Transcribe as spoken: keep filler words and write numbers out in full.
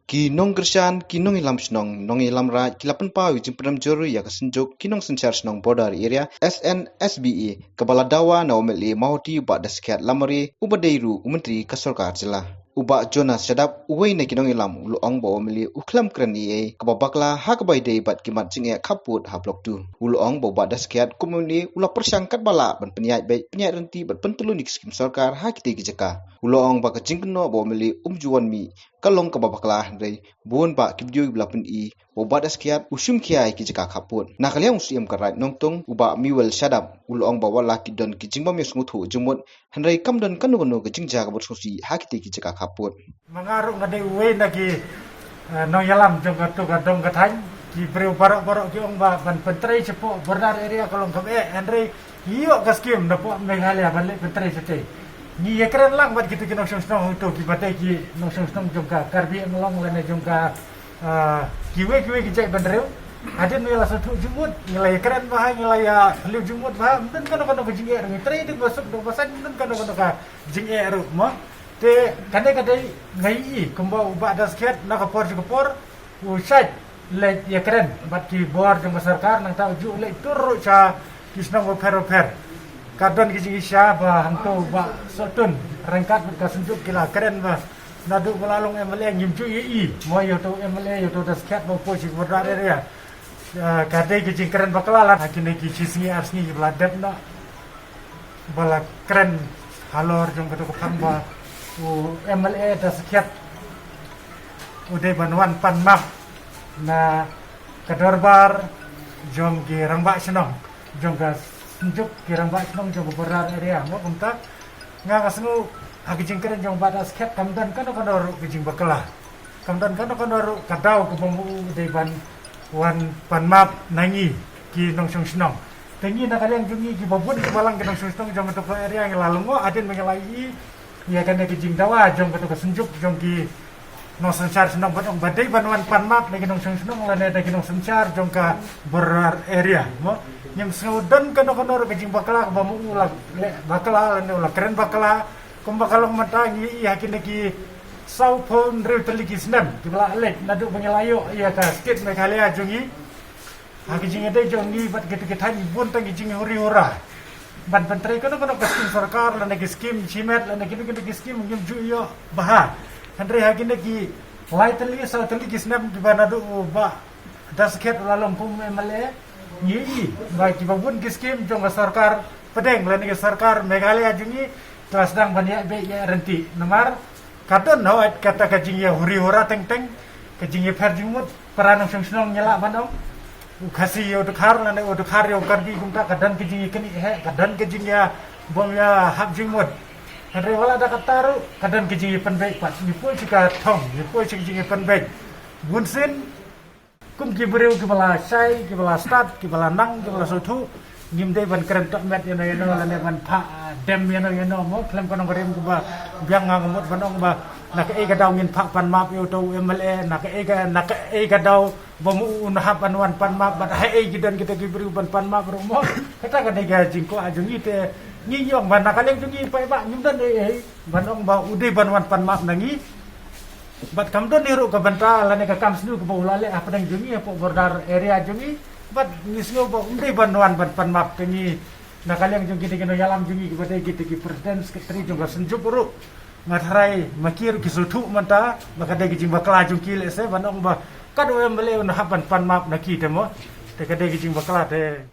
Ki nongkyrshan, ki nongïalam shnong, nongïalam raid, ki la pynpaw ïa ka jingpyndem jur ïa ka Synjuk ki nongsynshar shnong Border Area, S N S B A, kaba la dawa na u M L A Mawhati Bah Daskhiat Lamare, uba dei ruh u Myntri ka Sorkar Jylla. U Bah Jonas Shadap, uwei na ki nongïalam, u la ong ba u M L A u khlem kren ei ei kaba bakla ha kaba ïadei bad ki mat jingeh khappud ha Block two. U la ong ba u Bah Daskhiat kum u M L A u la pyrshang katba lah ban pynïaid beit, pynïaid ryntih bad pyntylun ïa ki skim sorkar ha kitei ki jaka. U la ong ba ka jingkynnoh ba u M L A um ju wan mih ka long kaba bakla, hynrei bun bah ki video kiba la pyni ba u Bah Daskhiat u shim khia ïa ki jaka khappud. Na ka liang u Syiem ka Raid Nongtung, u Bah Mewel Shadap, u la ong ba wat la ki don ki jingbym ïasngewthuh jingmut, hynrei kam don kano kano ka jingjia kaba sngewsih ha kitei ki jaka khappud. Ma nga ruh nga dei uwei na ki, eh, nongïalam jong kato ka dong ka thaiñ. Ki briew baroh baroh ki ong ba ban pyntrei shapoh Border Area ka long kaba eh, hynrei ïoh ka skim napoh Meghalaya ban leit pyntrei shatei. Ngi ïakren lang bad kito ki nongshong shnong hangto kiba dei ki nongshong shnong jong ka Karbi Anglong lane jong ka, ah, kiwei kiwei ki jaitbynriew. Hadien ngi la sngewthuh jingmut, ngi la ïakren bha, ngi la ïa khliew jingmut bha, ym don kano kano ka jingeh, ngi trei duk ba suk duk ba saiñ, ym don kano kano ka jingeh ruh mo. Te kane ka dei nga ïohi kumba u Bah Daskhiat na ka por sha ka por u shait leit ïakren bad ki bor jong ka sorkar, nangta u ju leit tur ruh sha ki shnong bapher bapher. Ka don ki jingisha ba hangto u Bah Sohtun ryngkat bad ka Synjuk ki la kren ba naduh ba la long M L A ngim ju ïohi mo ïa uto u M L A, ïa uto u Daskhiat ba u poi sha ka Border Area. Ah, ka dei ka jingkren bakla la ha kine ki shi sngi ar sngi ba la dep noh. Ba la kren halor jong kato ka phang ba u M L A Daskhiat u dei ban wan pan map na ka dorbar jong ki rangbah shnong, jong ka Synjuk ki rangbah shnong jong ka Border Area mo. Kumta nga nga sngew ha ka jingkren jong u Bah Daskhiat kam don kano kano ruh ka jingbakla. Kam don kano kano ruh ka daw kaba ma u u dei ban wan pan map na ngi ki nongshong shnong. Te ngi na ka liang jong ngi kiba bun kiba lang ki nongshong shnong jong kato ka area ngi la lyngngoh hadien ba ngi la ïohi ïa kane ka jingdawa jong kato ka Synjuk jong ki nongsynshar shnong ban ong ba dei ban wan pan map na ki nongshong shnong lane na ki nongsynshar jong ka Border Area mo. Ngim sngew don kano kano ruh ka jingbakla kaba ma u la leh bakla lane u la kren bakla. Kumba ka long mynta ngi ïohi ha kine ki saw phew hynriew tylli ki snem kiba la leit naduh ba ngi la ïoh ïa ka state Meghalaya jong ngi. Ha ki jingïadei jong ngi bad kito ki thaiñ bun tang ki jinghuri hura ban pyntrei kano kano ka skim sorkar lane ki skim shimet lane kino kino ki skim ngim ju ïoh bha. Hynrei ha kine ki lai tylli saw tylli ki snem kiba naduh u Bah Daskhiat u la long kum M L A ngi ïohi ba kiba bun ki skim jong ka sorkar pdeng lane ka sorkar Meghalaya jong ngi ki la sdang ban ïaid beit ïaid ryntih. Namar ka don hooid kata ka jingïahuri hura teng teng, ka jingïapher jingmut, para nongshong shnong ngi lah ban ong. U Khasi ïa u Dkhar lane u Dkhar ïa u Karbi kumta ka don ka jingïakynnoh heh, ka don ka jingïa bym ïahap jingmut. Hynrei wat la da kata ruh ka don ka jingïapynbeit pat. Ngi poi sha ka thong, ngi poi sha ka jingïapynbeit. Bunsien kum ki briew kiba la shai, kiba la stad, kiba la nang, kiba la sngewthuh, ngim dei ban kren tohmet ïano ïano lane ban phah, ah, dem ïano ïano mo. Khlem ka nongrim kaba biang nga nga mut ban ong ba na kaei ka daw ngin phah pan map ïa uto u M L A, na kaei ka, na kaei ka daw ba ma u un hap ban wan pan map bad haei ki don kita ki briew ban pan map ruh mo. Kata ka dei ka jingkwah jong ngi te ngi ïoh ba na ka liang jong ngi paidbah ngim don ei ei ban ong ba u dei ban wan pan map na ngi. Bad kam don ei ruh ka bynta lane ka kam sniew kaba u la leh hapdeng jong ngi hapoh Border Area jong ngi. Bad ngi sngew ba um dei ban wan ban pan map te ngi na ka liang jong kita ki nongïalam jong ngi kiba dei kita ki President Secretary jong ka Synjuk ruh nga tharai ma ki ruh ki sngewthuh mynta ba ka dei ka jingbakla jong ki lehse ban ong ba katno em ba leh un hap ban pan map na ki te mo. Te ka dei ka jingbakla te.